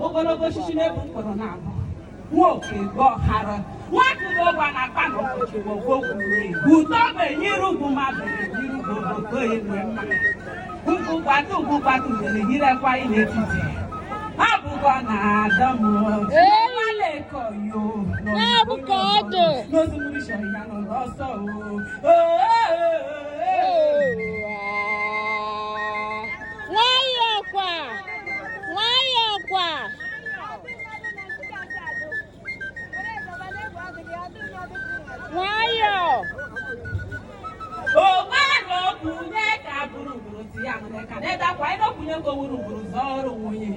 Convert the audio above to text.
Ogologo osisi na-ebu mkpụrụ na-abụ nwoke gọhara nwatụgọgwa na akpa na ụbọchị gbogbo ụtọ enyere ugwu mmadụ enyere ugwu obodo enwe mma ugwu gbata ugwu gbata udele yirekwa n'etiti abụkọ na adọm maleko yo. Na-abụ ka ọ dị. N'ozumurisho ya nọ n'ọsọ o. Nwayọọ kwa, nwayọọ kwa. Nwayọọ. Ogbara okwunye ka bụrụ gburu ti ya nwere ka na-edakwa ịnọkwunye ka owuru gburu zọọrọ nwunye.